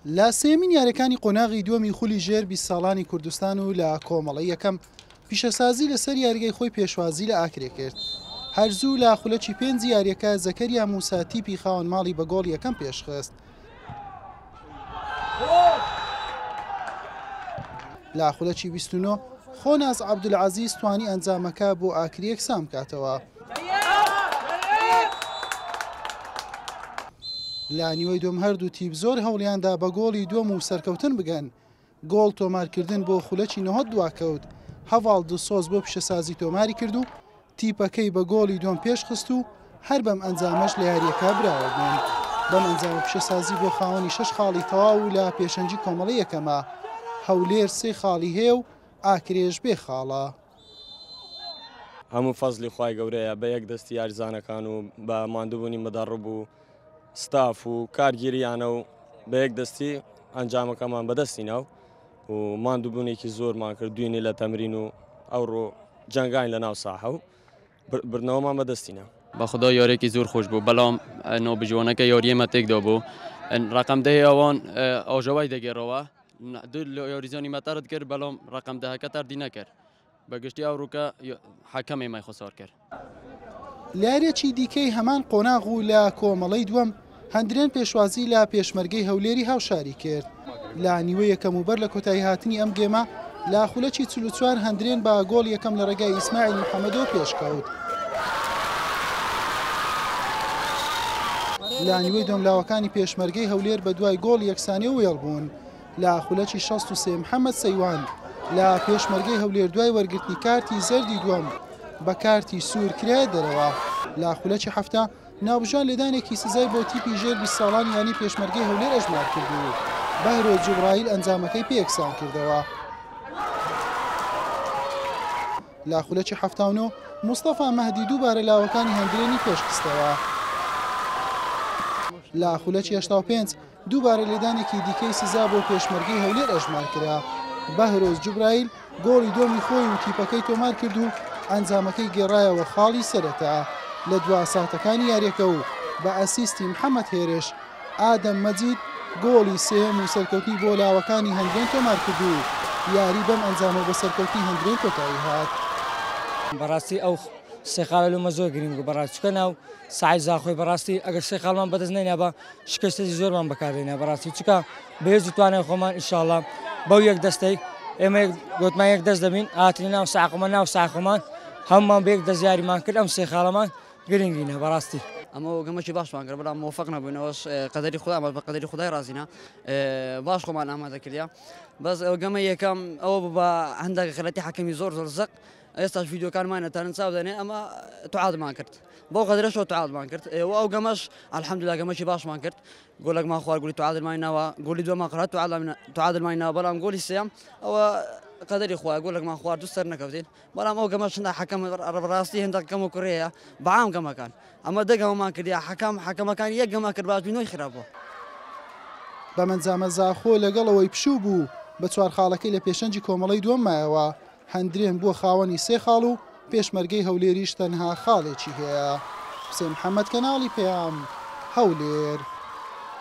لە سێیەمین یاریەکانی قۆناغی دووەمی خولی ژێر 20 ساڵانی کوردستان و لە کۆمەڵەی یەکەم پیشەسازی لەسەر یاریگای خۆی پێشوازی لە ئاکرێ کرد. هەر زوو لە خولەکی پێنجی یاریەکە زەکەریا موسا تیپی خاوەن ماڵی بە گۆڵ یەکەم پێشخست. لە خولەکی 29 خۆناس عەبدولعەزیز توانی ئەنجامەکە بۆ ئاکرێ یەکسان بکاتەوە. لە نیوەی دووەم هەردوو تیپ زۆر هەوڵیاندا بە گۆڵی دووەم و سەرکەوتن بگەن، گۆڵ تۆمارکردن بۆ خولەکی 90 دواکەوت، هەڤاڵ دڵسۆز بۆ پیشەسازی تۆماری کرد و تیپەکەی بە گۆڵی دووەم پێشخست و هەر بەم ئەنجامەش لە یارییەکە براوە بوون. بەم ئەنجامە پیشەسازی بووە خاوەنی شەش خاڵی تەواو و لە پێشەنگی کۆمەڵەی یەکەمە، هەولێر سێ خاڵی هەیە و ئاکرێش بێ خاڵە. هەموو فەزلی خوای گەورەیە بە یەک دەستی یاریزانەکان و بە ماندووبوونی مدەڕب و ستاف و کارگیریانە و بە یەک دەستی ئەنجامەکەمان بەدەستینا و ماندووبوونێکی زۆرمان کرد دوێنێ لە تەمرین و ئەوڕۆ جەنگاین لە ناو ساحە و بردنەوەمان بەدەستینا. بەخودا یاریەکی زۆر خۆش بوو بەڵام ناوبژیوانەکە یاریەمە تێکدا بوو ڕقم دەی ئەوان ئاژەوای دەگێڕەوە دوو یاریزانی مە تەرد کرد بەڵام ڕقم دەهەکە تەردی نەکرد بە گشتی ئەوڕوکە حەکەم ئێمەی خسار کرد. لە یارییەکی دیکەی هەمان قۆناغ و لە کۆمەڵەی دووەم، هەندرێن پێشوازی لە پێشمەرگەی هەولێری هاوشاری کرد. لە نیوەی یەکەم و بەر لە کۆتاییهاتنی ئەم گێمە، لە خولەکی 44 هەندرێن بە گۆڵ یەکەم لە ڕێگای ئیسماعیل محەمەدەوە پێشکەوت. لە نیوەی دووەم لاوەکانی پێشمەرگەی هەولێر بە دوای گۆڵ یەکسانی و وێڵ بوون. لە خولەکی 63 محەمەد سەیوان لە پێشمەرگەی هەولێر دوای وەرگرتنی کارتی زەردی دووەم بە کارتی سوور کرایە دەرەوە. لە خولەکی 70 ناوبژیوان لێدانێکی سزای بۆ تیپی ژێر 20 ساڵانی یانەی پێشمەرگەی هەولێر ئەژمار کرد و بەهرۆ جوبرائیل ئەنجامەکەی پێ یەکسان کردەوە. لە خولەکی 79 مستەفا مەهدی دووبارە لاوەکانی هەندرێنی پێشخستەوە. لە خولەکی 85 دووبارە لێدانێکی دیکەی سزا بۆ پێشمەرگەی هەولێر ئەژمارکرا، بەهرۆز جوبرائیل گۆڵی دووەمی خۆی و تیپەکەی تۆمارکرد و ئەنجامەکەی گێڕایەوە خاڵی سەرەتا لە دوا ساتەکانی یاریەکە و بە ئەسیستی محەمەد هێرش، ئادەم مەجید گۆڵی سێیەم و سەرکەوتنی بۆ لاوەکانی هەندرێن تۆمارکرد و یاری بەم ئەنجامە و بە سەرکەوتنی هەندرێن کۆتایی هات. بەڕاستی ئەو سێ خاڵە لۆمە زۆر گرنگ بوو بەڕاستی چونکە ناو سەعی زاخۆی بەڕاستی ئەگەر سێ خاڵمان بەدەست نەینابا شکستێکی زۆرمان بەکاردێنا بەڕاستی چکە بەهێز و توانای خۆمان ئینشاءاللە بەو یەک دەستەی ئێمە گوتمان یەک دەست دەبین هاتینە ناو ساقمان ناو ساخۆمان هەمومان بە یەک دەست یاریمان کرد ئەم سێ خاڵەمان گرنگینە بەڕاستی. ئەمە گەمەکی باشمان کرد بەڵام مۆفق نەبووینەوەش قەدەری خدا بە قەدەری خدای ڕازینە باش خۆمان ئامادە کردیا بەس ئەو گەمە یەکەم ئەوە بوو بە هەندێک غەلەتی حەکەمی زۆر زۆر زەق ئێستاش ڤیدیۆکانمان ئەتوانن چاو دەنێ ئەمە تعادمان کرد بەو قەدرەشەوە تعادمان کرد و ئەو گەمەش الحمدلله گەمەکی باشمان کرد گۆلەکمان خوارد گۆلی تعادلمان ناوە گۆلی دووەمان قرات تعادلمان ناوە بەڵام گۆلی سێیەم ئەوە قەدەری خوایە گۆلەکمان خوارد و سەر نەکەوتین بەڵام ئەو گەمەش هەندە حەکەم ڕاستی هەندە کەم و کوڕەیە بەعام گەمەکان ئەمە دە گەمەمان کردیا حەکەم حەکەمەکان یەک گەمە کرد باش بینۆی خراپ بوو. بەم ئەنجامە زاخۆ لەگەڵ ئەوەی پشوو بوو بە چوار خاڵەکەی لە پێشەنگی کۆمەڵەی دووەم مایەوە، هەندرێن بووە خاوەنی سێ خاڵ و پێشمەرگەی هەولێریش تەنها خاڵێکی هەیە. حوسێن محەمەد، کەناڵی پەیام، هەولێر.